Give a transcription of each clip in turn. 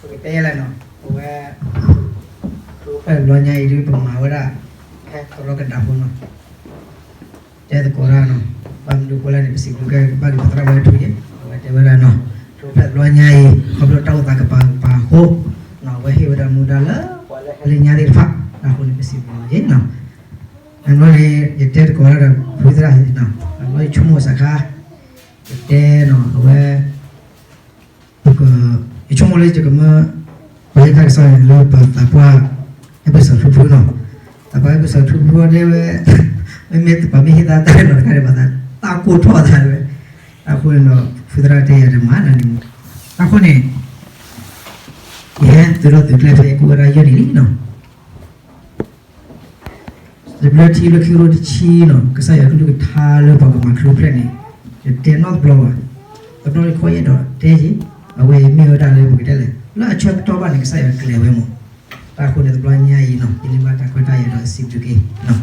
ပကတဲလဲၣ်နီၤ, အဝဲ ခရံာ်အိၣ်ဖျဲၣ်တဘျီညါအံၤဒုး ပမၤဝဲဒၣ် ဖဲသရီကဒါဖိနီၤ, တဲသကိးတၢ်နီၤ, ဘၣ်မနုၤအဃိလဲၣ်န့ၣ် ပစံးဘျုးကဲဘၣ်က့ၤပသရၣ်ဝဲထူယဲ, အဝဲတဲဝဲဒၣ်နီၤ, ခရံာ်အိၣ်ဖျဲၣ်တဘျီညါအံၤ ခီဖျိတၢ်အိၣ်သးကပၤကပၤအဃိနီၤ, အဝဲဟ့ၣ်ဝဲဒၣ်မူဒါလၢ ပှၤလၢဟဲလၢညါသ့ၣ်တဖၣ်, အဃိန့ၣ်ပစံးဘျုးယဲနီၤ, အဘျီန့ၣ် ယတဲသကိးတၢ်ဒီး ဖုသရၣ်နီၤ, အဘျီယဆိကမိၣ်စးခါ ယတဲနီၤ, အဝဲ ယဆိကမိၣ်လၢယကမၢ ပှၤဟ့ၣ်တၢ်ကစီၣ်န့ၣ်လၢပသးပှၢ် episode ထူဖုနီၤ, သးပှၢ် episode ထူဖုအီၤဒဲဝဲ, မ့မ့ၢ်ပှၤမ့ၢ်ဟ့ၣ်သးတၢ်နီၤတခါန့ၣ် ဘၣ်သးတၢ်ကိၢ်ထီၣ်သးဝဲ, အဃိန့ၣ်ဒီး ဖုသရၣ်တဲယၤတမၤနၤန့ၣ်မး, အဃိန့ၣ် ယဟဲသုးထီၣ်သုးကျဲဖဲယကူၣ်ဝဲဒၣ်ယဲၢ်နံၣ်လံနီၤ တဘျီထံလၢခံကထိတဆံနီၤ, ကစၢ်ယွၤကလုၢ်ကထါလၢပှၤကမၤခရံာ်အိၣ်ဖျဲၣ်န့ၣ်, ယတဲနီတဘျီဘၣ်, တဘျီတခီယအဲၣ်ဒိးတဲယ့ၢ်, အဝဲယမ့ၢ်ဝဲဒၣ်လၢပကတဲလဲၣ် လၢအဆၢကတီၢ်ဘၣ်န့ၣ် ကစၢ်ယွၤကျဲၤဝဲမး, တၢ်အဃိန့ၣ်တဘျီညါအံၤနီၤ, ယန့ၢ်ဘၣ်တၢ်ခွဲးတၢ်ယာ်ဒီးစံးဘျုးက့ၤ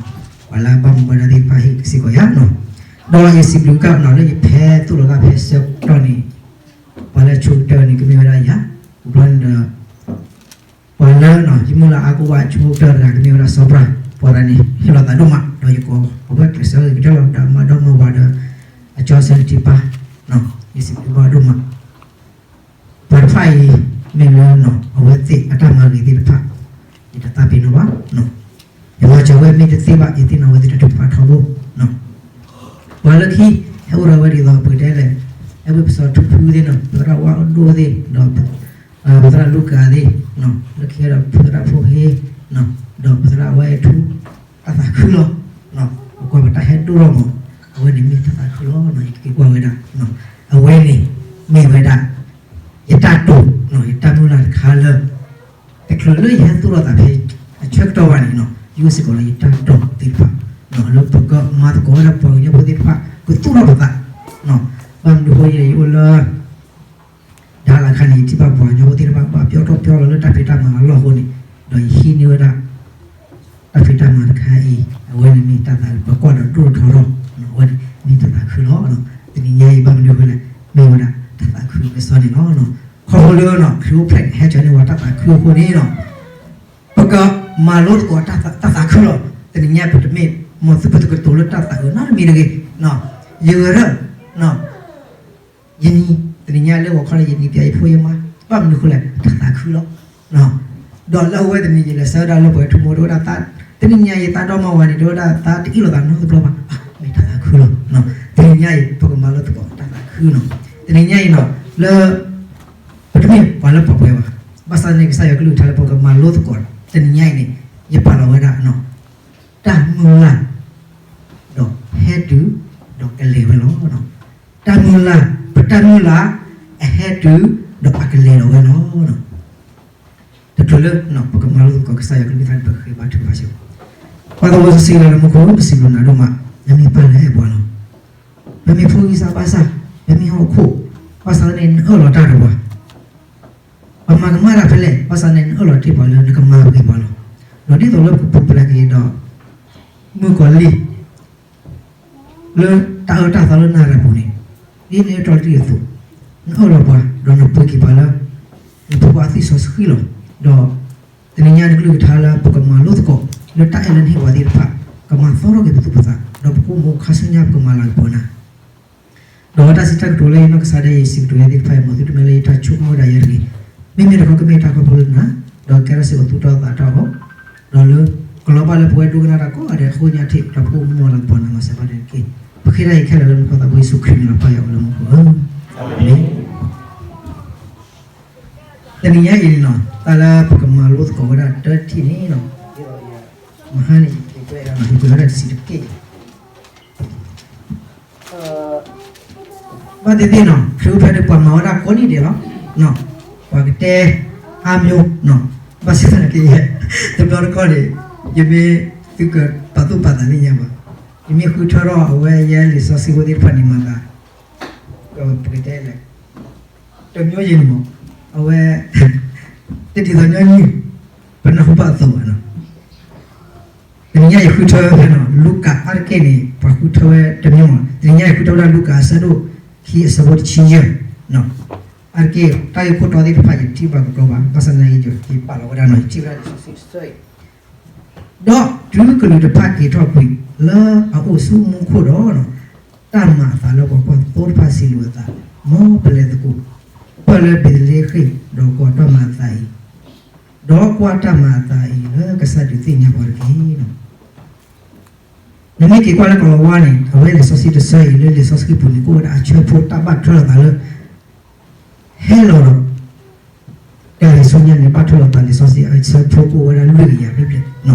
ပှၤလၢအဘၣ်မူဘၣ်ဒါသ့ၣ်တဖၣ်ဟ့ၣ်စ့ၢ်ကီးယၤနီၤ, ဒီးယစံးဘျုးကစၢ်နီၤ လၢယဖဲသိၣ်လိာ်သးဖဲဆၢကတီၢ်န့ၣ်, ပှၤလၢဆိကတၢၢ်န့ၣ် ကမ့ၢ်ဝဲဒၣ်ယၤ, တဘျီန့ၣ်ဒီး ပှၤလၢနီၤ ယမုၢ်လၢ်အါကဝၣ်ဆိကတၢၢ်တဂၤ ကမ့ၢ်ဝဲဒၣ်စီၤပၤ, ပှၤတဂၤန့ၣ် ဟ့ၣ်လီၤသးဒိၣ်မး ဒီးယကိးအဝဲကျဲးစၢးကတၢၢ်လီၤ ဒီးမၤဒီမါဝၤဒီး အကၠီဆၢကထံပၢ်, ယစံးဘျုးဘၣ်ဒိၣ်မး, ပှၤတဖၣ်အံၤ မ့ၢ်လၢနီၤ အဝဲသ့ၣ်အတၢ်မၤဂ့ၤသ့ၣ်တဖၣ်, ယတသးပ့ၤနီၣ်ဘၣ်, ယမၤစၢၤဝဲမ့ၢ်တသ့ဘၣ် ယသ့ၣ်နီၣ်ဝဲသ့ၣ်တဖၣ်ထီဘိ, ပှၤလၢခံ ဟဲအိၣ်ဒီးဝဲဒ်သိးပကတဲလဲၣ်, အဲၣ်ဝဲပစီၤထူဖုသ့ၣ်နီၤ ပသရၣ်ဝါဒိၣ်သ့ၣ်ဒီး ပသရၣ်လူကၤသ့ၣ်, လၢခံဒီးပသရၣ်ဖိဟ့, ဒီးပသရၣ်ဝဲထူ, တၢ်သးခုလီၤ, ပကွၢ်ပတၢ်ဟဲဒိၣ်ထီၣ်မး, အဝဲန့ၣ်မ့ၢ်တၢ်သးခုလီၤ, ယကက့ၤကွၢ်ဝဲဒၣ်, အဝဲန့ၣ် မ့ၢ်ဝဲဒၣ် ယတၢ်တိာ်, ယတၢ်မုၢ်လၢ်တခါလၢ တချုးလၢယဟဲသူၣ်ထီၣ်သးဖဲ အဆၢကတီၢ်ဘၣ်န့ၣ်နီၤ, ယအိၣ်စ့ၢ်ကီးလၢယတၢ်တိာ်သ့ၣ်တဖၣ်, လၢပကမၤသကိးဝဲဒၣ်ပှၤကညီဖိသ့ၣ်တဖၣ် ကသူၣ်ထီၣ်ပသး, ဘၣ်မနုၤအဃိယဲ ယအိၣ်လၢ ဒါလၢ်ခါန့ၣ် ယထံၣ်ဘၣ်ပှၤကညီဖိသ့ၣ်တဖၣ် ဘၣ်ပျီထီၣ်ပျီလီၤလၢတၢ်ဖံးတၢ်မၤအလီၢ်အဃိန့ၣ်, ဒီးယဟံးန့ၢ်ဝဲဒၣ် တၢ်ဖံးတၢ်မၤတခါအံၤ အဝဲန့ၣ်မ့ၢ်တၢ်သးပကွၢ်ဒီးဒိၣ်ထီၣ်ထီထီၣ်, အဝဲန့ၣ်မ့ၢ်တၢ်သးခုလီၤ. တနံၤညါအံၤဘၣ်မနုၤအဃိလဲၣ်, မ့ၢ်ဝဲဒၣ်တၢ်သးခုကစီၣ်န့ၣ်လီၤ. ခီဖျိလၢနီၤ ခရံာ်အိၣ်ဖျဲၣ်ဟဲကၠီန့ၢ်ဝဲတၢ်သးခုအဃိန့ၣ်နီၤ, ပကမၤလိသကိးတၢ်သးခုလီၤ. တနံၤညါပတမ့ၢ် မ်သုပတကတိၤလၢတၢ်သးအုးနီတမံၤတဂ့ၤ, ယဂဲၤရၢၢ် ယနံၤ တနံၤညါလၢဂီၤခီန့ၣ် ယနံၤပျဲယဖိယမါ, ဘၣ်မနုၤအဃိလဲၣ် တၢ်သးခုလီၤ. ဒီးလၢအဝဲတနံၤယလဲၤဆၢဒၣ်လၢပှၤထူမိၢ်တအိၣ်ဒၣ်သး, တနံၤညါအံၤသးဒီမါဝၤန့ၣ် တအိၣ်ဒၣ်သးတအ့ၣ်လိာ်သးနီတဘျီဘၣ်, မ့ၢ်တၢ်သးခုလီၤ. တနံၤညါအံၤ ပကမၤလိသကိးတၢ်သးခုနီၤ. တနံၤညါအံၤနီၤ လၢ ပတမ့ၢ်ပှၤလၢပှဲၤပှဲၤဘၣ်, ဘၣ်ဆၣ်န့ၣ် ကစၢ်ယွၤကလုၢ်ကထါလၢပကမၤလိသကိး တနံၤညါအံၤန့ၣ် ယပာ်လီၤဝဲဒၣ် တၢ်မုၢ်လၢ် ဒီးဟဲတုၤ ဒီးကလဲၤဝဲလီၤ. တၢ်မုၢ်လၢ်, ပတၢ်မုၢ်လၢ် အဟဲတုၤ ဒီးအကလဲၤလီၤဝဲလီၤ. တချုးလၢ ပကမၤလိသကိးကစၢ်ယွၤကလုၢ်ကထါန့ၣ် ပဃ့ဘါထုကဖၣ်စ့ၢ်ကီး. ပၢ်သးဝဲစီဆှံလၢမူခိၣ် ပစံးဘျုးနၤဒိၣ်မး, နမ့ၢ်ပၢ်လၢအဲၣ်ပှၤလီၤ. ပမ့ၢ်ဖိဂံၢ်စၢ်ဘါစၢ်, ပမ့ၢ်ဟီၣ်ခိၣ်, ဘၣ်ဆၣ်န့ၣ် နအၢၣ်လီၤတၢ်ဒီးပှၤ ပမၤကမၣ်တၢ်ဖဲလဲၣ်, ဘၣ်ဆၣ်န့ၣ် နအၢၣ်လီၤတ့ၢ်ပှၤလၢနကမၤဂ့ၤပှၤလီၤ. ဒီးဒ်သိးလၢပကပူၤဖျဲးက့ၤဒီး မုၣ်ကီၤလံၢ် လၢတၢ်အၢတၢ်သီလၢနၤရၤပူၤန့ၣ်, ဒ်နအဲၣ်တီတံၢ်အသိး, နအၢၣ်လီၤပှၤ ဒီးနပှ့ၤက့ၤပှၤလၢ နဖိခွါအသွံၣ်စီဆှံလီၤ. ဒီးတနံၤညါနကလုၢ်ကထါလၢပကမၤလိသကိး လၢတၢ်အဲၣ်လၢနဟ့ၣ်ပှၤသ့ၣ်တဖၣ် ကမၤသီထီၣ်က့ၤပသူၣ်ပသး, ဒီးပကအိၣ်မူခါဆူညါပကမၤလၤကပီၤနၤ ဒီးတၢ်စံးတၢ်ကတိၤလၢယနီၢ်ကစၢ်ဒၣ်ယဲ ယစံးကတိၤယဲသ့ၣ်တဖၣ်အံၤ မ်သုတမ့ၢ်လၢယတၢ်ဆိကမိၣ်ဝဲဒၣ်ယဲတဂ့ၤ. မ့မ့ၢ်တခီကမ့ၢ်တၢ်ခီဖျိလၢနၤ, ဒီးကဲထီၣ်စ့ၢ်ကီးသူၣ်တီသးတီအီၤ, ဒီးလၢ ကလီၤဘၣ်လၢပဝဲဒိကနၣ်တၢ်ကိးဂၤဒဲးအဃိညါထံး ဒီးပကအိၣ်မူမၤလၤကပီၤနၤမၤစၢၤဘၣ်ဒဲးတက့ၢ်. ပဃ့တၢ်အံၤခဲလၢာ်လၢနဖိသးဘိယ့ၣ်ၡူးခရံာ်န့ၣ်လီၤ ပၢ်ယွၤအိၣ်လၢမူခိၣ်ဧၢ, အၤမ့ၣ်. တနံၤညါအံၤန့ၣ်လီၤ တၢ်လၢပကမၤလိသကိးဝဲဒၣ်တၢ်ထံၣ်န့ၣ်လီၤ, မဟါန့ၣ် ယက့ၤကွဲးဒၣ် ယက့ၤဝဲဒၣ်တစံးတက့ၢ် ဘၣ်သ့ၣ်သ့ၣ်နီၤ ခရံာ်အိၣ်ဖျဲၣ်န့ၣ် ပှၤမၤဝဲဒၣ်ကိးနံၤဒဲးလီၤ. ပှၤကတဲအါမျိၤ, ဘၣ်ဆၣ်သနာ်က့ တဘျီတခီၣ်န့ၣ် ယမ့ၢ်သုကပာ်သူၣ်ပာ်သးလၢညါဘၣ်, ယမ့ၢ်ဃုထၢထီၣ်အဝဲယဲလံာ်စီဆှံဖိသ့ၣ်တဖၣ်န့ၣ်မၤသး ပကတဲလဲၣ် တမျိၤယံၤန့ၣ်မး အဝဲ တဒ်သိးညီနုၢ် ပနၢ်ဟူဘၣ်အသိးဘၣ်နီၤ. တနံၤညါယဃုထၢဖဲနီၤ လူၤကၣ်အါတက့ၢ်န့ၣ် ပှၤဃုထၢဝဲတမျိၤမး, တနံၤညါယဃုထၢဝဲဒၣ်လူၤကၣ်အဆၢဒိၣ်ခံအဆၢဖိတဆံယဲၢ်နီၤ. အတက့ၢ် တၢ်ဂ့ၢ်ခိၣ်တီသ့ၣ်တဖၣ် ယထံၣ်ဘၣ်ကကီဘၣ်, ဘၣ်ဆၣ်သနာ်က့ ယက့ၤပာ်လီၤဝဲဒၣ်နီၤ, ယထံၣ်ဝဲဒၣ်လံာ်စီဆှံတဆၢအံၤ, ဒီးတုၤကလုာ်တဖၣ်က့ၤထီၣ်ကွံာ် လၢအအိၣ်ဆူမူခိၣ်ဒီး, တၢ်မၤအသးလၢပှၤကွၢ်သိတဖၣ်စံးလိာ်အသး, မ်ပလဲၤသကိး ပၢၢ်လၢဘ့းသလ့ဃ့ၣ်, ဒီးကွၢ်တၢ်မၤအသးအံၤ, ဒီးကွၢ်တၢ်မၤအသးအံၤလၢကစၢ်ဒုးသ့ၣ်ညါပှၤတက့ၢ်. နမ့ၢ်က့ၤကွၢ်လၢကလီၤဝါန့ၣ် အဝဲလံာ်စီဆှံတဆၢအံၤ လၢလံာ်စီဆှံပူၤန့ၣ် ကအိၣ်ဝဲဒၣ်အဆၢဖိတၢ်ဘၣ်ထွဲလိာ်သးလၢ ဟဲလီၤဒီး တၢ်လံာ်ဆူညါန့ၣ် ဘၣ်ထွဲလိာ်သးလံာ်စီဆှံအဆၢဖိကအိၣ်ဝဲဒၣ်လွံၢ်ကယၤဘျဲၣ်ဘျဲၣ်,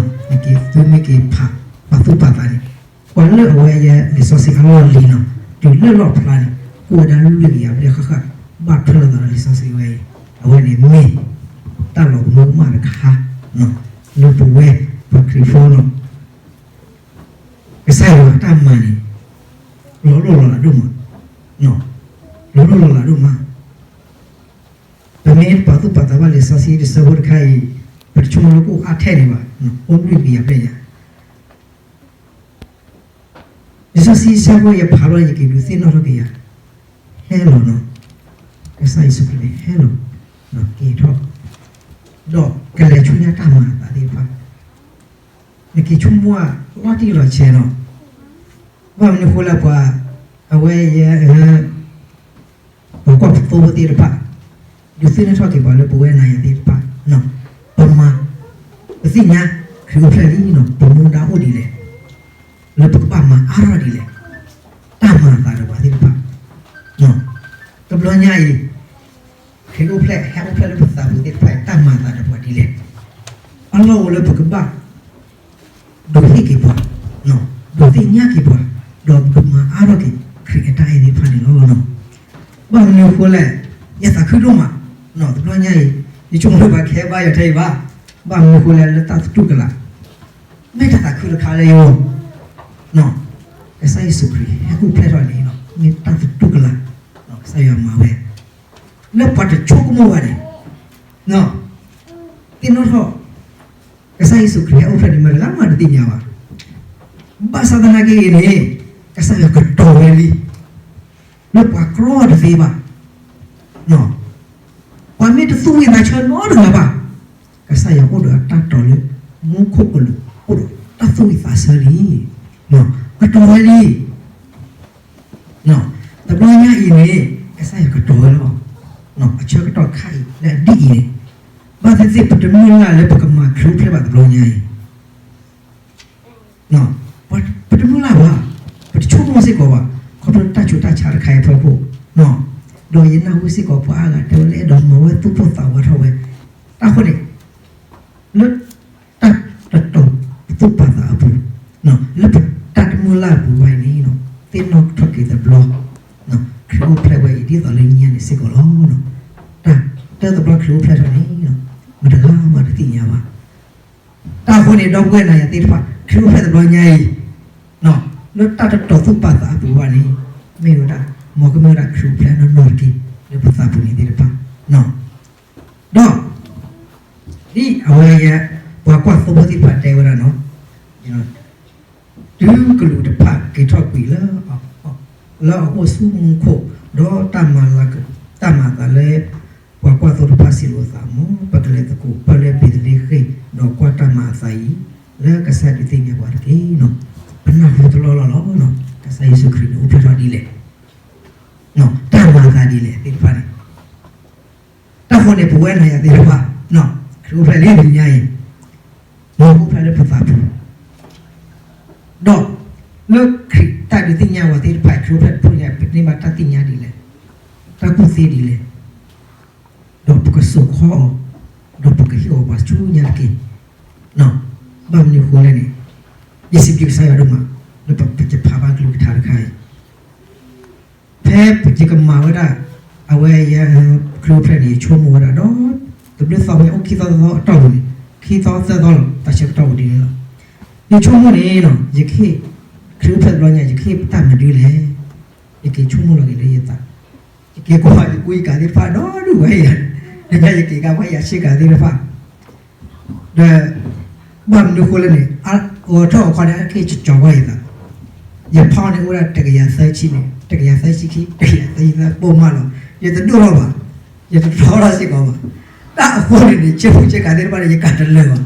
နက့ၤသုမ့ၢ်က့ၤဖး ပာ်သူၣ်ပာ်သးန့ၣ်, ပှၤလၢအဝဲယဲလံာ်စီဆှံအလီၢ်လံၤနီၤ, တုၤလၢလီၣ်ဖျါန့ၣ် ကအိၣ်ဝဲဒၣ်လွံၢ်ကယၤဘျဲၣ်ဃၣ်ဃၣ်, ဘၣ်ထွဲလိာ်သးလၢလံာ်စီဆှံဝဲအံၤ, အဝဲန့ၣ်မ့ၢ် တၢ်လီၤကမၢကမၣ်တခါ လၢပဝဲ ပှၤခရံာ်ဖိနီၤ ကစၢ်ယွၤအတၢ်မၤန့ၣ် လီၤလိၢ်လီၤလးဒိၣ်မး, လီၤလိၢ်လီၤလးဒိၣ်မး, ပမ့ၢ်ပာ်သူၣ်ပာ်သးဘၣ်လံာ်စီဆှံတဆၢဖိတခါအံၤ, ပတဆိကမိၣ်လၢကအိၣ်အါထဲန့ၣ်ဘၣ်, အိၣ်လွံၢ်ကယၤဘျဲၣ်ညါ လံာ်စီဆှံဆၢဖိယဖးလီၤ ယက့ၤဒုးသ့ၣ်နီၣ်ထီၣ်က့ၤယၤ, ဟဲလီၤနီၤ, ကစၢ်ယ့ၣ်ၡူးခရံာ်န့ၣ် ဟဲလီၤ, က့ၤထီၣ်, ဒီးကလဲၤဆူညါတၢ်မၤအသးသ့ၣ်တဖၣ်, နက့ၤဆိကမိၣ်လီၤတံၢ်လီၤဆဲးနီၤ, ဘၣ်မနုၤဃိလၢပှၤ, အဝဲယဲ ပှၤကွၢ်သိဖိသ့ၣ်တဖၣ်, ဒုးသ့ၣ်နီၣ်ထီၣ်က့ၤပှၤလၢပဝဲနၤယၤသ့ၣ်တဖၣ်, ပမၤ, ပသ့ၣ်ညါ, ခရံာ်အိၣ်ဖျဲၣ်လံနီၤ ပမူဒါအိၣ်ဒ်လဲၣ်, လၢပကဘၣ်မၤအါထီၣ်ဒ်လဲၣ်, တၢ်မၤအသးဒီးပှၤသ့ၣ်တဖၣ်, တဘျီညါအံၤ, ခရံာ်အိၣ်ဖျဲၣ် ဟဲအိၣ်ဖျဲၣ်လၢပသးပူၤသ့ၣ်တဖၣ်အံၤ တၢ်မၤအသးဒီးပှၤဒ်လဲၣ်, အလီၢ်အိၣ်လၢပကဘၣ် ဒိးသ့ၣ်က့ၤပှၤ, ဒိးသ့ၣ်ညါက့ၤပှၤ, ဒီးပကမၤအါထီၣ်က့ၤ ခရံာ်အတၢ်အဲၣ်သ့ၣ်တဖၣ်န့ၣ်လီၤ. ဘၣ်မနုၤအဃိလဲၣ်, ယသးခုဒိၣ်မး, တဘျီညါအံၤ, ယဆိကမိၣ်လၢပှၤကဟဲဘါယွၤထဲအံၤဘၣ်, ဘၣ်မနုၤအဃိလဲၣ် လၢတၢ်သတူၢ်ကလာ်, မ့ၢ်တၢ်သးခုတခါလၢယဂီၢ်, ကစၢ်ယ့ၣ်ၡူးခရံာ်ဟဲအိၣ်ဖျဲၣ်ထီၣ်န့ၣ်, မ့ၢ်တၢ်သတူၢ်ကလာ်, ကစၢ်ယွၤမၤဝဲ, လၢပှၤတဆိကမိၣ်ဘၣ်န့ၣ်, သ့ၣ်နီၣ်ထီၣ် ကစၢ်ယ့ၣ်ၡူးခရံာ်ဟဲအိၣ်ဖျဲၣ်န့ၣ် မတၤတဂၤမးတသ့ၣ်ညါဘၣ်. ဘၣ်ဆၣ်သနာ်က့အံၤန့ၣ်, ကစၢ်ယွၤကတီၤဝဲလံ, လၢပှၤကြီတသ့ဘၣ်, ပှၤမ့ၢ်တသူၣ်ဝံၣ်သးဆၢနီတဂၤဘၣ်, ကစၢ်ယွၤအိၣ်ဒီးအတၢ်တီၤလၢ မူခိၣ်ကလူးအိၣ်ဒီးတၢ်သူၣ်ဝံၣ်သးဆၢလံ, ကတီၤဝဲလံ တဘျီညါအံၤန့ၣ်, ကစၢ်ယွၤကတီၤဝဲလီၤ. အဆၢကတီၢ်ခါအံၤလၢအဒ်အံၤန့ၣ်, ဘၣ်သ့ၣ်သ့ၣ်ပတမုၢ်လၢ်လၢပကမၤခရံာ်အိၣ်ဖျဲၣ်ဘၣ်တဘျီညါအံၤ, ပတမုၢ်လၢ်ဘၣ်, ပတဆိကမိၣ်စ့ၢ်ကီးဘၣ်, ခီဖျိတၢ်ဆူးတၢ်ဆါတခါအံၤအဖီခိၣ်, ဒီးယနၢ်ဟူစ့ၢ်ကီးပှၤအါဂၤတဲဝဲလၢအဲၣ်ဒိးမၤဝဲသူၣ်ပိၢ်သးဝးထီၣ်ဝဲ, တၢ်ဃိန့ၣ် လၢ တၢ်တတီၤပသူၣ်ပာ်သးအပူၤ, လၢပတၢ်တမုၢ်လၢ်အပူၤဘၣ်အံၤန့ၣ်, သ့ၣ်နီၣ်ထီၣ်က့ၤတဘျီ, ခရံာ်အိၣ်ဖျဲၣ်ဝဲအံၤဒ်သိးလၢညါန့ၣ်စ့ၢ်ကီးလီၤ. တၢ်တဘျီခရံာ်အိၣ်ဖျဲၣ်ထီၣ်န့ၣ်, မတဂၤမးတသ့ၣ်ညါဘၣ်. တၢ်ဃိန့ၣ် ဒီပုၢ်ဝဲၢ်နၤယၤသ့ၣ်တဖၣ် ခရံာ်အိၣ်ဖျဲၣ်တဘျီညါအံၤ, လၢတၢ်တတီၤသူၣ်ပာ်သးအပူၤဘၣ်န့ၣ်, မ့ၢ်ဝဲဒၣ်, မ်ကမ့ၢ်ဝဲဒၣ်ခရံာ်အိၣ်ဖျဲၣ်နီၢ်နီၢ်တက့ၢ်, လၢပသးပူၤန့ၣ်သ့ၣ်တဖၣ်, ဒီး ဒ်အဝဲယဲ, ပှၤကွၢ်သိဖိသ့ၣ်တဖၣ်တဲဝဲဒၣ်နီၤ, တုၤကလူးတဖၣ်က့ၤထီၣ်ကွံာ်လၢ လၢအအိၣ်ဆူမူခိၣ်, ဒီးတၢ်မၤလၤက, တၢ်မၤအသးလၢ ပှၤကွၢ်သိတဖၣ်စံးလိာ်သး မ်ပကလဲၤသကိးပၢၢ်လၢဘ့းသလ့ဃ့ၣ်, ဒီးကွၢ်တၢ်မၤအသးအံၤ လၢကစၢ်ဒုးသ့ၣ်ညါပှၤတက့ၢ်. ပနၢ်ဟူတလီၢ်လီၢ်လီၤ, ကစၢ်ယ့ၣ်ၡူးခရံာ်န့ၣ်အိၣ်ဖျဲၣ်ထီၣ်ဒ်လဲၣ်, တၢ်မၤအသးဒ်လဲၣ်သ့ၣ်တဖၣ်န့ၣ် တၢ်ဃိန့ၣ် ပဝဲနၤယၤသ့ၣ်တဖၣ်, ခရံာ်အိၣ်ဖျဲၣ်လံတနံၤညါအံၤ, မ်ကအိၣ်ဖျဲၣ်လၢပသးပူၤ, ဒီး လၢခရံာ်တၢ်ဒုးသ့ၣ်ညါဝဲသ့ၣ်တဖၣ် ခရံာ်အိၣ်ဖျဲၣ်တဖုညါ ပန့ၢ်ဘၣ်တၢ်သ့ၣ်ညါဒ်လဲၣ်, တၢ်ကူၣ်သ့ဒ်လဲၣ်, ဒီးပကစိာ်ခီအီၤ, ဒီးပကဟ့ၣ်အီၤပှၤဆူညါတက့ၢ်. ဘၣ်မနုၤအဃိလဲၣ်န့ၣ်, ယစံးဘျုးကစၢ်ယွၤဒိၣ်မး, လၢပကဖးဘၣ်ကလုၢ်ကထါတခါအံၤ ဖဲပကမၤဝဲဒၣ်, အဝဲယဲ, ခရံာ်အိၣ်ဖျဲၣ်န့ၣ် ယဆိကမိၣ်ဝဲဒၣ်ဒီး, တဘျုးသီဝဲအိၣ်ခံသီသီအတီၢ်ပူၤန့ၣ်, ခံသီသၢသီလီၤ တၢ်ဆၢကတီၢ်အိၣ်ဒ်န့ၣ်လီၤ. ယဆိကမိၣ်န့ၣ်, ယကဟ့ၣ်, ခရံာ်အိၣ်ဖျဲၣ်တဘျီညါ ယကဟ့ၣ်တၢ်မနုၤလဲၣ်. ယက့ၤဆိကမိၣ်လီၤက့ၤလၢယသး, ယက့ၤကွၢ်ယကူယကၤသ့ၣ်တဖၣ်ဒီဒူၣ်ဝဲယၤ, ယက့ၤကၤဝဲယၤဆ့ကၤသ့ၣ်တဖၣ် ဒီး ဘၣ်မနုၤအဃိလဲၣ်န့ၣ်, ဂီၤထီၣ်ဂီၤခီန့ၣ် အက့ၤကၠီၤဝဲယသး, ယဖီန့ၣ်အိၣ်ဒၣ်တကယၤသၢဆံန့ၣ်, တကယၤသၢဆံခံ, တကယၤသၢဆံသၢပိၢ်မးလီၤ. ယတဒိၣ်ထီၣ်ဘၣ်, ယတတြီထီၣ်စ့ၢ်ကီးဘၣ်. တၢ်အဃိန့ၣ်န့ၣ် ဆ့ဖူဆ့ကၤသ့ၣ်တဖၣ်န့ၣ် ယကၤတလၢာ်ဘၣ်.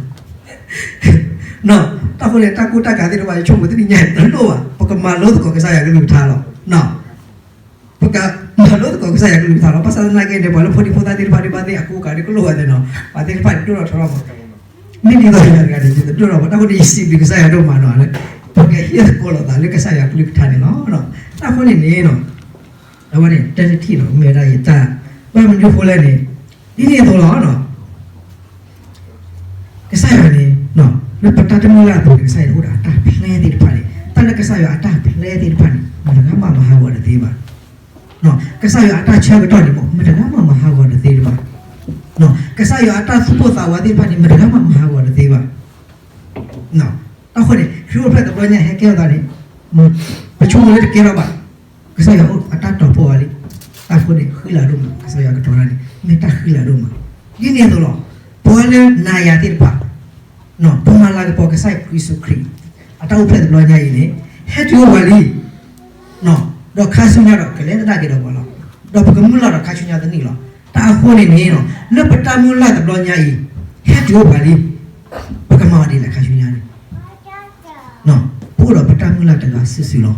တၢ်ဃိန့ၣ် တၢ်ကူတၢ်ကၤသ့ၣ်တဖၣ် ယဆိကမိၣ်တနံၤညါအံၤတလိၣ်ဘၣ်, ပကမၤလိသကိးကစၢ်ယွၤကလုၢ်ကထါလီၤ. ပကမၤလိသကိးကစၢ်ယွၤကလုၢ်ကထါလီၤ. ဘၣ်ဆၣ်သနာ်က့န့ၣ် ပှၤလၢဖိဒံဖိသၣ်သ့ၣ်တဖၣ်ဒ်ဘၣ်သ့ၣ်အကူအကၤဒ်ကလိၣ်ဝဲသ့ၣ်နီၤ, ပှၤသ့ၣ်တဖၣ်န့ၣ်ဒိၣ်ထီၣ်ထီထီၣ်မး, မ့ၢ်ဒ်သိးယၤတဂၤန့ၣ် ယတဒိၣ်ထီၣ်ဘၣ်. တၢ်ဃိန့ၣ် ယစံးဘျုးကစၢ်ယွၤဒိၣ်မးနီၤ, ပကဟ့ၣ်သကိးလိာ်သးလၢကစၢ်ယွၤကလုၢ်ကထါန့ၣ်လီၤ. တၢ်ဃိန့ၣ်န့ၣ်နီၤ အဝဲန့ၣ် တၢ်တထံၣ်နီၤ မ့ၢ်ဝဲဒၣ်ယတၢ် ဘၣ်မနုၤအဃိလဲၣ်န့ၣ် ဒ်န့ၣ်အသိးလီၤ. ကစၢ်ယွၤန့ၣ် လၢပတၢ်တမုၢ်လၢ်အပူၤန့ၣ် ကစၢ်ယွၤအိၣ်ဒီးအတၢ် plan သ့ၣ်တဖၣ်န့ၣ်, တၢ်လၢကစၢ်ယွၤအတၢ် plan သ့ၣ်တဖၣ်န့ၣ် မတၤတဂၤမးမၤဟးဂီၤတသ့ဘၣ်. ကစၢ်ယွၤအတၢ်ဆၢကတီၢ်န့ၣ် မတၤတဂၤမးမၤဟးဂီၤတသ့ဘၣ်. ကစၢ်ယွၤအတၢ်သူၣ်ပိၢ်သးဝးသ့ၣ်တဖၣ်န့ၣ် မတၤတဂၤမးမၤဟးဂီၤတသ့ဘၣ်. တၢ်ဃိန့ၣ် ခရံာ်အိၣ်ဖျဲၣ်တဘျီညါဟဲကဲထီၣ်သးန့ၣ် ပဆိကမိၣ်လၢတကဲထီၣ်ဘၣ်. ကစၢ်ယွၤအတၢ်တီၤဖှိၣ်အီၤလံ. တၢ်ဃိန့ၣ် ဃံလၤဒိၣ်မး ကစၢ်ယွၤကတီၤတၢ်န့ၣ် မ့ၢ်တၢ်ဃံလၤဒိၣ်မး. ဒ်န့ၣ်အသိးလီၤ. ပှၤလၢနၤယၤသ့ၣ်တဖၣ် ပမၤလၤကပီၤကစၢ်ယ့ၣ်ၡူးခရံာ် အတၢ်အိၣ်ဖျဲၣ်တဘျီညါအံၤန့ၣ် ဟဲတုၤအိၣ်ပှၤလံ. ဒီးခါဆူညါဒီးကလဲၤသဒၣ်က့ၤဒီးပှၤလီၤ. ဒီးပကမုၢ်လၢ်ဒီးခါဆူညါတနံၣ်လီၤ. တၢ်အဃိန့ၣ်န့ၣ် လၢပတၢ်မုၢ်လၢ်တဘျီညါအံၤ ဟဲတုၤအိၣ်ပှၤလံ. ပကမၤအီၤဒ်လဲၣ်ခါဆူညါန့ၣ် ပအိၣ်ဒီးပတၢ်မုၢ်လၢ်တဂၤစုာ်စုာ်လီၤ.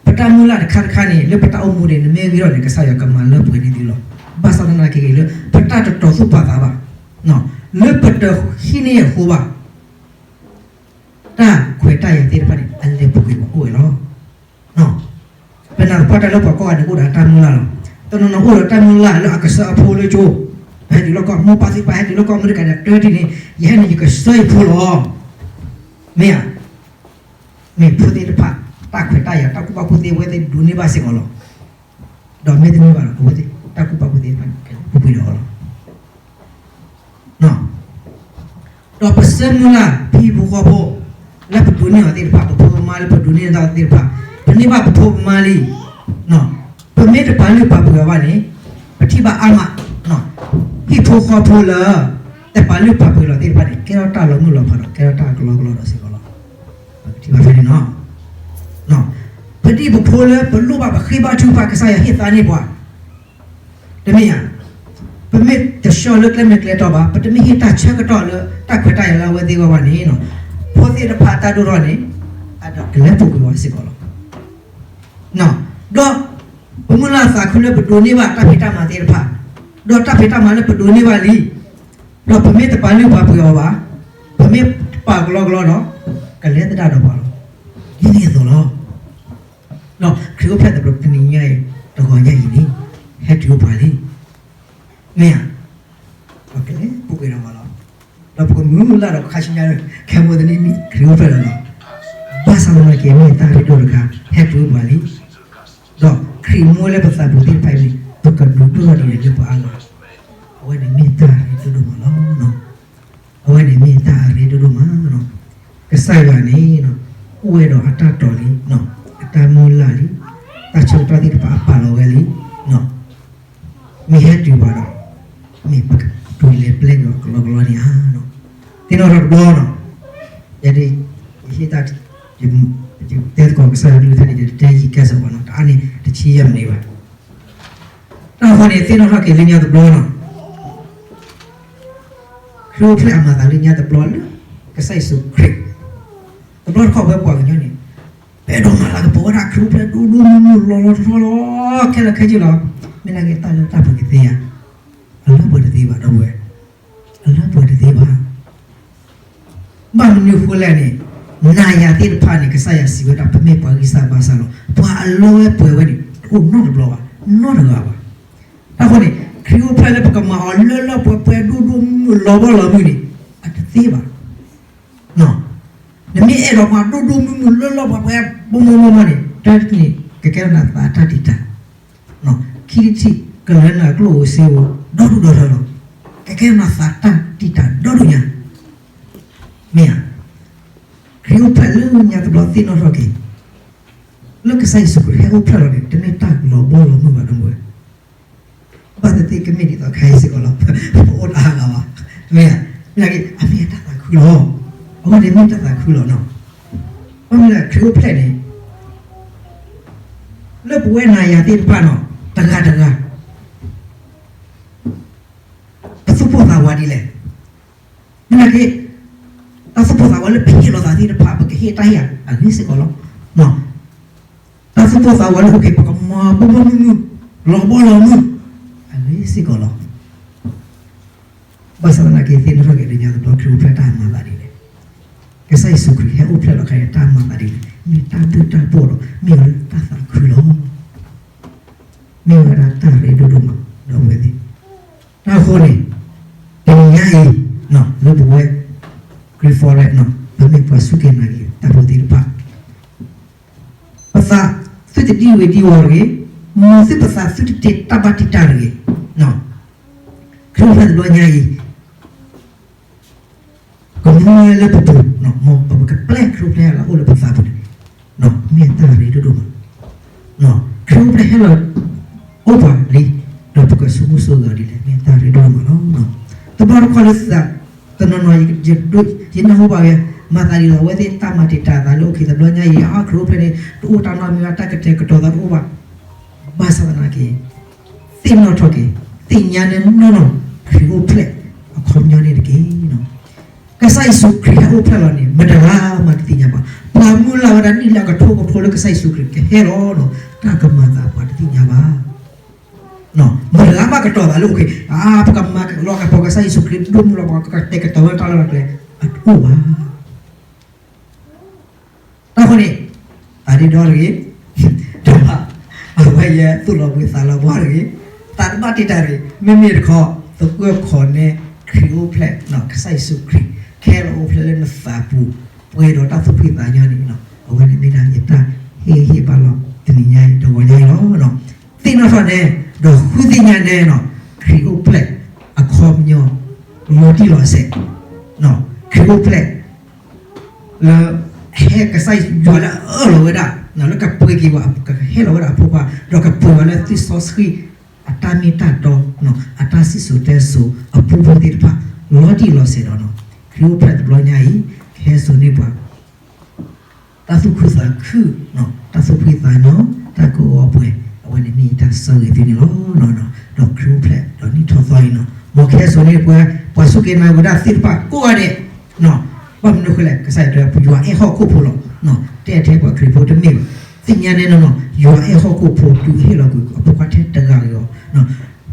ပတၢ်မုၢ်လၢ်တခါတခါန့ၣ် လၢပတၢ်အိၣ်မူန့ၣ် နမ့ၢ်ဂ့ၤထီၣ်န့ၣ် ကစၢ်ယွၤကမၤလၢပှဲၤန့ၢ်သုလီၤ. ဘၣ်ဆၣ်သနာ်က့ လၢပတၢ်တတီၤသူၣ်ပာ်သးဘၣ်, လၢပတဟံးန့ၢ်အဃိဘၣ် တၢ်ခွဲးတၢ်ယာ်သ့ၣ်တဖၣ်န့ၣ် အလဲၤပူၤကွံာ်ပှၤအိၣ်ဝဲလီၤ. ပနာ်သပှၢ်တၢ်လၢပှၤကိးဂၤန့ၣ်အိၣ်ဒီးတၢ်မုၢ်လၢ်လီၤ. တနီၤနီၤအိၣ်ဒီးတၢ်မုၢ်လၢ်လၢအကဆှၢအဖိလၢကၠိ, ပဟဲတုၤလီၢ်ကီၢ် မိၢ်ပၢ်သ့ၣ်တဖၣ်ဟဲတုၤလီၢ်ကီၢ် မုၢ်တကးဒီးတၢတံၢ်န့ၣ် ယဟဲန့ၣ် ယကဆှၢယဖိလီၤ. မ့ၢ်ဧါ. မ့ၢ်ဖိသ့ၣ်တဖၣ် တၢ်ခွဲးတၢ်ယာ် တၢ်ကူၣ်ဘၣ်ကူၣ်သ့ အဝဲသ့ၣ်ဒိးန့ၢ်ဘၣ်စ့ၢ်ကီးလီၤ. ဒီးမ့တမ့ၢ်ဘၣ်ဒီး အဝဲသ့ၣ်တၢ်ကူၣ်ဘၣ်ကူၣ်သ့တဖၣ်န့ၣ် ကလဲၤပူၤကွံာ်ဒီးအီၤလီၤ. ဒီးပဆၢမုၢ်လၢ် ပဟံၣ်ဖိဃီဖိ လၢပဒိးန့ၢ်အီၤသ့ၣ်တဖၣ် ပဖိပမါလၢပဒိးန့ၢ်အီၤသ့ၣ်တဖၣ် ပန့ၢ်ဘၣ်ပဖိပမါလံ. ပမ့ၢ်တပာ်လုၢ်ပာ်ပှ့ၤအီၤဘၣ်န့ၣ် ပထံၣ်ဘၣ်အါမး ဟံၣ်ဖိဃီဖိလၢ တပာ်လုၢ်ပာ်ပှ့ၤလီၤသ့ၣ်တဖၣ်န့ၣ် ကဲထီၣ်တၢ်လီၤမုၢ်လီၤဖးဒီး ကဲထီၣ်တၢ်ကလီကလီဒီးစ့ၢ်ကီးလီၤ. ပကထံၣ်ဘၣ်ဖဲန့ၣ်နီၤ. ပဒံၣ်ပဖိလၢပလိၣ်ဘၣ်ပဃ့ဘါထုကဖၣ် ကစၢ်ယွၤဟ့ၣ်သါန့ၢ်ပှၤ တမ့ၢ်ဧါ. ပမ့ၢ်တဆှၢလၢကျဲမ့ၢ်ကျဲတီဘၣ်, ပတမ့ၢ်ဟ့ၣ်တၢ်ဆၢကတီၢ်လၢတၢ်ခွဲးတၢ်ယာ်လၢအဝဲသ့ၣ်အဂီၢ်ဘၣ်န့ၣ်, ဖိသ့ၣ်တဖၣ်တၢ်ဒိၣ်ထီၣ်န့ၣ် အကလဲၤပူၤကွံာ်ဝဲစ့ၢ်ကီးလီၤ. ဒီးပမုၢ်လၢ်သးခုလၢပဒိးန့ၢ်ဘၣ်တၢ်ဖံးတၢ်မၤသ့ၣ်တဖၣ်, ဒီးတၢ်ဖံးတၢ်မၤလၢပဒိးန့ၢ်ဘၣ်လံ, ဒီးပမ့ၢ်တပာ်လုၢ်ပာ်ပှ့ၤအီၤဘၣ်, ပမ့ၢ်တပာ်ကလီကလီဒီး ကလဲၤသဒၣ်ဒီးပှၤလီၤ. ဒ်န့ၣ်အသိးလီၤ. ဒီးခရံာ်အိၣ်ဖျဲၣ်သဘျီတနံၤညါအံၤ တဂီၤညါအံၤန့ၣ် ဟဲတုၤအိၣ်ပှၤလံ. မ့ၢ်ဧါ. ပကလဲၤပူၤကွံာ်ဒီးပှၤလီၤ. ဒီးပကမုၢ်လၢ်ဒီးခါဆူညါ ခဲမိၢ်တနံၤန့ၣ် ခရံာ်အိၣ်ဖျဲၣ်လီၤလီၤ. ဘၣ်ဆၣ်သနာ်က့ မ့ၢ်တၢ်ရ့ဒိၣ်တခါ ဟဲတုၤအိၣ်ပှၤလံ. ဒီးခရံာ်မူဝဲလၢပသးပူၤသ့ၣ်တဖၣ်အံၤန့ၣ် ပကဒိးဒိၣ်ထီၣ်ဒ်လဲၣ်လၢပအါဂၤ, အဝဲန့ၣ်မ့ၢ်တၢ်ရ့ဒိၣ်ဒိၣ်မးလီၤ. အဝဲန့ၣ်မ့ၢ်တၢ်အရ့ဒိၣ်ဒိၣ်မး. ကစၢ်ယွၤန့ၣ် အိၣ်ဝဲဒီးအတၢ်တီၤလံ, အတၢ်မုၢ်လၢ်လံ, တၢ်ဆၢကတီၢ်သ့ၣ်တဖၣ်အပာ်လီၤဝဲလံ. မ့ၢ်ဟဲတုၤဘၣ်ဒီး မ့ၢ်ပကလဲၤပျဲက့ၤအီၤကလီကလီန့ၣ်ဧါ. သ့ၣ်နီၣ်ထီၣ်တဘျီနီၤ, ယဒ် ယဟ့ၣ်တၢ် ယတဲသကိးကစၢ်ယွၤကလုၢ်ကထါန့ၣ် ယတတဲယံၤကဲစ့ၢ်ကီးနီၤ, တအါန့ၣ်တဆံယဲၢ်မံးနံးဘၣ်. တၢ်ဃိန့ၣ် သ့ၣ်နီၣ်ထီၣ်က့ၤလၢညါတဘျီနီၤ, ခရံာ်အိၣ်ဖျဲၣ်အမၤသးလၢညါတဘျီလၢ ကစၢ်ယ့ၣ်ၡူးခရံာ်, တဘျီတခီၣ်ဝဲပှၤကညီန့ၣ် ပအဲၣ်ဒိးမၤလၤကပီၤဝဲဒၣ်ခရံာ်အိၣ်ဖျဲၣ်ဒိၣ်ဒိၣ်မုၢ်မုၢ်လီၤလီၤထီထီလီၤ ခဲလၢာ်ခဲဆ့လီၤ. မ့ၢ်နာ်က့တၢ်လၢတၢ်ပှဲၤကသ့ဧါ, အလၢပှဲၤတသ့ဘၣ် ဒီပုၢ်ဝဲၢ်, အလၢပှဲၤတသ့ဘၣ်. ဘၣ်မနုၤအဃိလဲၣ်န့ၣ်, နၤယၤသ့ၣ်တဖၣ်န့ၣ် ကစၢ်ယွၤစံးဝဲဒၣ် ပမ့ၢ်ပှၤဂံၢ်စၢ်ဘါစၢ်လီၤ. ပှၤအလၢဝဲပှဲၤဝဲန့ၣ် တအိၣ်နီတဘျီဘၣ်, နီတဂၤဘၣ်. တၢ်ဃိန့ၣ် ခရံာ်အိၣ်ဖျဲၣ်လၢပကမၤအီၤလၢလၢပှဲၤပှဲၤဒိၣ်ဒိၣ်မုၢ်မုၢ်လီၤဘီလီၤမုၢ်န့ၣ် အတသ့ဘၣ်. နမ့ၢ်အဲၣ်ဒိးမၤဒိၣ်ဒိၣ်မုၢ်မုၢ်လၢလၢပှဲၤပှဲၤ ဘီဘီဘီဘီန့ၣ် တၢ်တထံၣ်န့ၣ် ကကဲထီၣ်နၤသးတၢ်တံာ်တာ်, ခံထံၣ် ကလၢနၤကျိၣ်ဧိၤစ့ဧိၤ ဒီဒူၣ်ဒီထၢလီၤ. ကကဲထီၣ်နၤသးတၢ်တံာ်တာ်ဒီဒူၣ်ညါ, မ့ၢ်ဧါ. ခရံာ်အိၣ်ဖျဲၣ်လၢညါတဘျီသ့ၣ်နီၣ်ထီၣ်က့ၤ, လၢကစၢ်ယ့ၣ်ၡူးခရံာ်ဟဲအိၣ်ဖျဲၣ်လီၤန့ၣ် တမ့ၢ်တၢ်လီၤဘီလီၤမုၢ်ဘၣ် ဒီပုၢ်ဝဲၢ်. ဘၣ်သ့ၣ်သ့ၣ်ကမ့ၢ်ဒ်သိးခဲအံၤစ့ၢ်ကီးလီၤ, ပအိၣ်တအါဂၤဘၣ်, မ့ၢ်ဧါ. မ့ၢ်နာ်က့ အမ့ၢ်တၢ်သးခုလီၤ, အဝဲန့ၣ်မ့ၢ်တၢ်သးခုလီၤနီၤ. ဘၣ်မနုၤလဲၣ် ခရံာ်အိၣ်ဖျဲၣ်န့ၣ် လၢပဝဲနၤယၤသ့ၣ်တဖၣ်နီၤ တဂၤတဂၤ ဒ်လဲၣ်. မ့ၢ်နာ်က့ တၢ်သူၣ်ပိၢ်သးဝးလၢပဟ့ၣ်လီၤသးသ့ၣ်တဖၣ် ပကဟ့ၣ်တၢ်ဟ့ၣ်ယၤ အဂ့ၢ်စ့ၢ်ကီးလီၤ. တၢ်သူၣ်ပိၢ်သးဝးလၢ okay ပကမၤဘီဘီမုၢ်မုၢ် လီၤဘီလီၤမုၢ် အဂ့ၢ်စ့ၢ်ကီးလီၤ. ဘၣ်ဆၣ်သနာ်က့ သ့ၣ်နီၣ်ထီၣ်က့ၤ တနံၤညါတဘျီ ခရံာ်အိၣ်ဖျဲၣ်တၢ်မၤသးဒ်လဲၣ်. ကစၢ်ယ့ၣ်ၡူးခရံာ်ဟဲအိၣ်ဖျဲၣ်လီၤခါန့ၣ် တၢ်မၤသးဒ်လဲၣ်. မ့ၢ်တၢ်ဘျုးတၢ်ဖှိၣ်ဒီး မ့ၢ်ဝဲဒၣ်တၢ်သးခုလီၤ. မ့ၢ်ဝဲဒၣ်တၢ်ရ့ဒိၣ်ဒိၣ်မး ဒီပုၢ်ဝဲၢ်သ့ၣ်. တၢ်အဃိန့ၣ် တနံၤညါအံၤ လၢပဝဲ Green Forest န့ၣ် ပမ့ၢ်ပှၤစူၢ်က့ၤနာ်က့ၤတၢ်ဖိသ့ၣ်တဖၣ် ပသးသုတဒံဝ့ၤဒံဝီၤတဂ့ၤ, မ်သုပသးသုတတ့တၢ်ဘၣ်တံာ်တာ်တဂ့ၤ. ခရံာ်အိၣ်ဖျဲၣ်တဘျီညါအံၤ ကမူဝဲလၢပပူၤ, မ်ပကပျဲခရံာ်အိၣ်ဖျဲၣ်ဟဲလီၤအိၣ်လၢပသးပူၤန့ၣ် မ့ၢ်တၢ်ရ့ဒိၣ်ဒိၣ်မး. ခရံာ်အိၣ်ဖျဲၣ်ဟဲလီၤအိၣ်ပှၤလံ, ဒီးပကဆိကမိၣ်ဆိဂ့ၤအီၤဒ်လဲၣ် မ့ၢ်တၢ်ရ့ဒိၣ်ဒိၣ်မးလီၤ. တဘျီတခီၣ်လၢသး တနီၤနီၤ ယနၢ်ဟူဘၣ်ဝဲ မၤသးဒ်သိးအဝဲသ့ၣ်တၢ်မၤတံာ်တာ်သးလၢ okay တဘျီညါအံၤ အါ ခရံာ်အိၣ်ဖျဲၣ်န့ၣ် တအိၣ်တၢ်နီတမံၤဘၣ် တၢ်ကတဲာ်ကတီၤသးတအိၣ်ဘၣ်. ဘၣ်ဆၣ်သနာ်က့ သ့ၣ်နီၣ်ထီၣ်က့ၤ သ့ၣ်ညါန့ၣ်နီၢ်နီၢ် ခရံာ်အိၣ်ဖျဲၣ်အခီပညီန့ၣ်တက့ၢ်. ကစၢ်ယ့ၣ်ၡူးခရံာ်ဟဲအိၣ်ဖျဲၣ်လီၤန့ၣ် မတဂၤမးတသ့ၣ်ညါဘၣ်. ပှၤမုၢ်လၢ်ဝဲဒၣ်နံၣ်လၢအကထိကထိလၢကစၢ်ယ့ၣ်ၡူးခရံာ်ကဟဲလီၤန့ၣ် တၢ်ကမၤသးပှၤတသ့ၣ်ညါဘၣ်. မတဂၤမးကတီၤသးလၢ okay ပကမၤလီၤကပီၤကစၢ်ယ့ၣ်ၡူးခရံာ်ဒိၣ်မုၢ်လီၤ ပှၤကတဲာ်ကတီၤဝဲတၢ်လီၢ်တၢ်ကျဲ အတအိၣ်ဘၣ်. တၢ်ဃိန့ၣ် သးဒ့ဒီတဂ့ၤ, ဒီး အဝဲယဲသူၣ်လီၤဘှံးသးလီၤဘှါတဂ့ၤ, သးတဘၣ်တံာ်တာ်တဂ့ၤ, မ့မ့ၢ်တခီ သကွၢ်ခီၣ်နဲ ခရံာ်အိၣ်ဖျဲၣ် ကစၢ်ယ့ၣ်ၡူးခရံာ် ကဟဲလီၤအိၣ်ဖျဲၣ်လၢနသးပူၤ ပှဲၤဒီးတၢ်သူၣ်ဖှံသးညီန့ၣ် အဝဲန့ၣ်မ့ၢ်ဒၣ်ယတၢ်ဟ့ၣ်ဂံၢ်ဟ့ၣ်ဘါလီၤ တနံၤညါအံၤ တဂီၤညါအံၤလီၤ. သ့ၣ်နီၣ်ထီၣ်နဲ ဒီးဃုသ့ၣ်ညါနဲ ခရံာ်အိၣ်ဖျဲၣ်အခီပညီ လီၤတံၢ်လီၤဆဲး, ခရံာ်အိၣ်ဖျဲၣ် လၢ ဟဲကစၢ်ယွၤလၢအအၢၣ်လီၤဝဲဒၣ် လၢကပှ့ၤက့ၤဝဲ ကဟဲလီၤဝဲဒၣ်အဖိခွါ ဒီးကပှ့ၤဝဲလၢသွံၣ်စီဆှံ အတၢ်မ့ၢ်တၢ်တီ အတၢ်စံၣ်စိၤတဲစိၤ အပူဖိသ့ၣ်တဖၣ် လီၤတံၢ်လီၤဆဲးဒီး ခရံာ်အိၣ်ဖျဲၣ်တဘျီညါအံၤ ကဟဲစိာ်န့ၢ်ပှၤ တၢ်သူၣ်ခုသးခု, တၢ်သူၣ်ဖှံသးညီ, တၢ်ကိးအီပှဲၤ, အဝဲန့ၣ်မ့ၢ်ယတၢ်ဆိၣ်ဂ့ၤသုန့ၣ်လီၤ. ဒီးခရံာ်အိၣ်ဖျဲၣ် ဒီးနံၣ်ထီၣ်သီအံၤန့ၣ် မ်ကဟဲစိာ်န့ၢ်ပှၤ ပှၤစူၢ်က့ၤနာ်က့ၤဝဲဒၣ်သ့ၣ်တဖၣ်ကိးဂၤဒဲး, ဘၣ်မနုၤဃိလဲၣ် ကစၢ်ယွၤတဲ ယွၤအဲၣ်ဟီၣ်ခိၣ်ဖိလီၤ. တဲထဲပှၤခရံာ်ဖိတမ့ၢ်ဘၣ်. သ့ၣ်ညါနဲနီၢ်နီၢ် ယွၤအဲၣ်ဟီၣ်ခိၣ်ဖိတုၤဟ့ၣ်လီၤကွံာ်အဖိခွါထဲတဂၤလၢၤလီၤ.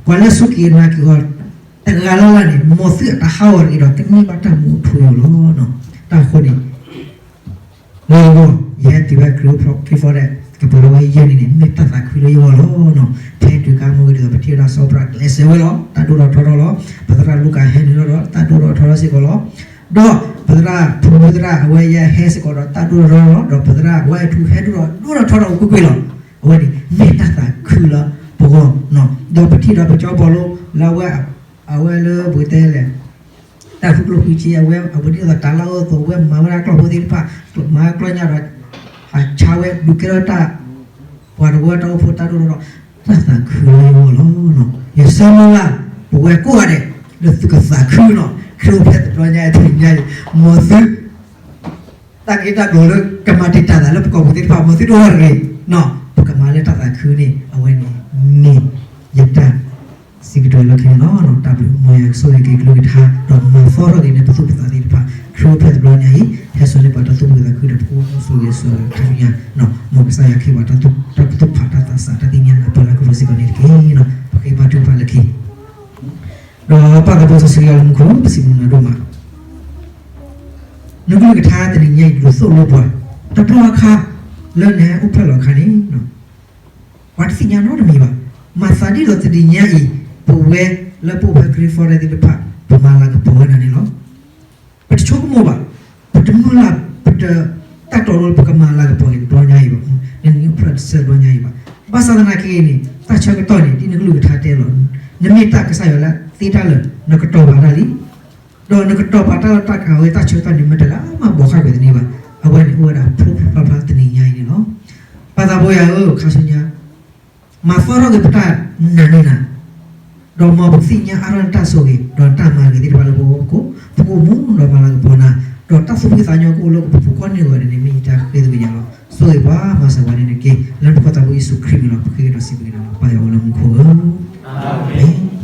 ပှၤလၢစူၢ်က့ၤနာ်က့ၤအီၤ တဂၤလၢ်လၢ်န့ၣ် မ်သုအတဟးဂီၤတဂ့ၤဒီး ကန့ၢ်ဘၣ်တၢ်မူအထူအယိာ်လီၤ. တၢ်အဃိန့ၣ် လၢယဂီၢ် ယဟဲတုၤဖဲခရံာ်အိၣ်ဖျဲၣ် ခရံာ်ဖီဒီး ကပၤလၢဝဲယဲၢ်န့ၣ်န့ၣ် မ့ၢ်တၢ်သးခုလၢယဂီၢ်လီၤ. ဖဲတုၤကါမီဂ့ၤဒ်သိး ပထံၣ်ဝဲဒၣ်စီၤပရၤကျဲးစၢးဝဲလီၤ. တၢ်ဒိၣ်ထီၣ်ထီထီၣ်လီၤ. ပသရၣ်လူကၤဟဲနုာ်လီၤဒီး တၢ်ဒိၣ်ထီၣ်ထီထီၣ်စ့ၢ်ကီးလီၤ. ဒီးပသရၣ်ဖုမူသရၣ်အဝဲယဲၢ်ဟဲစ့ၢ်ကီးဒီး တၢ်ဒိၣ်ထီၣ်ထီထီၣ်လီၤ. ဒီးပသရၣ်ဝါအဲၣ်ထူဟဲဒိၣ်ထီၣ်ဒိၣ်ထီၣ်ထီထီၣ်ကွ့ၢ်ကွ့ၢ်လီၤ. အဝဲန့ၣ် မ့ၢ်တၢ်သးခုလၢပဂီၢ်, ဒီးပထံၣ်ဒီးပကၠီဘီလိ လၢအဝဲ အဝဲလၢပကတဲလဲၣ် တၢ်ဃုကျိၣ်ဃုစ့ အဝဲအဝဲဒ်သိးတၢ်လၢအသိး အဝဲမၤဝဲဒၣ်ကျီၢ်ဖိသ့ၣ်တဖၣ် မၤကျီၢ်ညါဒီး ဟးဆါဝဲဒုးကဲထီၣ်တၢ် ပှၤတဝၢတၢ်အိၣ်ဖှိၣ်တၢ်ဒိၣ်ထီၣ်ထီထီၣ် တၢ်သးခုလၢယဂီၢ်လီၤ. ယဆၢမုၢ်လၢ် ပဝဲကိးဂၤဒဲး လၢသုကသးခုလီၤ. ခရံာ်အိၣ်ဖျဲၣ်တဘျီညါအံၤ တနံၤညါအံၤ မ်သု တၢ်ဂ့ၢ်တၢ်ကျိၤလၢကမၤတံာ်တာ်သးလၢပကီၢ်ပူၤသ့ၣ်တဖၣ် မ်သုတအိၣ်တဂ့ၤ, ပကမၤလၢတၢ်သးခုန့ၣ် အဝဲန့ၣ်မ့ၢ်ယတၢ်စံးကတိၤလၢခံန့ၣ်လီၤ. တၢ်ဘျုး မ်ယွၤကဆိၣ်ဂ့ၤက့ၤကလုၢ်ကထါ ဒီးမၤသီထီၣ်က့ၤန့ၣ် ပသူၣ်ပသးသ့ၣ်တဖၣ် ခရံာ်အိၣ်ဖျဲၣ်တဘျီညါအံၤ ဟဲစိာ်န့ၢ်ပှၤတၢ်သူၣ်မုာ်သးခုဒီး ပအိၣ်မူဆိၣ်ဂ့ၤဆိၣ်ဝါခါဆူညါ, မ်ကစၢ်ယွၤခ့ပှၤတၢ်ပတုာ်ဖးတၢ်သးစၢ်တၢ်သ့ၣ်ညါလၢပှၤလၢကရူၢ်စ့ၢ်ကီးန့ၣ်တက့ၢ်. ပဃ့ဘါထုကဖၣ်လၢခံ ဒီးပၢ်သးဘိစီဆှံယွၤလၢမူခိၣ် ပစံးဘျုးနၤဒိၣ်မး, နကလုၢ်ကထါတနံၤညါအံၤ ဒုးသိၣ်လိပှၤ တဘျီအခါ လၢနဟဲအိၣ်ဖျဲၣ်လီၤအခါန့ၣ် ပှၤတသ့ၣ်ညါနီတမံၤဘၣ်. မၤသးဒ်သိးတနံၤညါအံၤ ပဝဲလၢပအိၣ်ဖဲ Green Forest သ့ၣ်တဖၣ် ပမၤလၤကပီၤဝဲဒၣ်န့ၣ်လီၤ. ပတဆိကမိၣ်ဘၣ်, ပတမုၢ်လၢ်, ပတတၢ်တီလိ ပကမၤလၤကပီၤက့ၤတဘျီညါအံၤဘၣ်, နနံၤအိၣ်ဖျဲၣ်တဆၢတဘျီညါအံၤဘၣ်. ဘၣ်ဆၣ်သနာ်က့န့ၣ် တၢ်ဆၢကတီၢ်န့ၣ် ဒ်နကလုၢ်ကထါတဲလီၤ, နမ့ၢ်တၢ်ကစၢ်ယွၤလၢသ့တၢ်လၢာ် နကတီၤပာ်တၢ်လံ ဒီးနကတီၤပာ်တၢ်လၢတၢ်ကၤဝဲတၢ်ဆၢကတီၢ်န့ၣ် မတၤတဂၤမးဘီးဃာ်ကွံာ်တန့ၢ်ဘၣ်. အဝဲန့ၣ်အိၣ်ဝဲဒၣ်ဖျိဖျိဖျါဖျါတနံၤညါအံၤန့ၣ်လီၤ. ပၢ်သးဘိယွၤဧၢ ခါဆူညါ မၤသီထီၣ်က့ၤပတၢ်နာ်န့ၢ်နၤ, ဒီးမ်ပကသ့ၣ်ညါအါထီၣ်နတၢ်ဆိၣ်ဂ့ၤ ဒီးနတၢ်မၤဂ့ၤသ့ၣ်တဖၣ်လၢပဂီၢ်ပခိၣ်, ပကအိၣ်မူဒီးမၤလၤကပီၤနၤ, ဒီးတၢ်သူၣ်ဖှံသးညီကအိၣ်လၢပပူၤကိးနံၣ်အဂီၢ်န့ၣ် မ့ၢ်ယတၢ်ဃ့သကွံာ်ညါလီၤ. ဆိၣ်ဂ့ၤပှၤမၤစၢၤပှၤန့ၣ်တက့ၢ်. လၢနဖိသးဘိယ့ၣ်ၡူးခရံာ်အမံၤလီၤ ပဃ့ကဒီးစံးဘျုးက့ၤနၤလီၤ ပၢ်ယွၤဧၢလၢမူခိၣ်ဧၢ, အၤမ့ၣ်.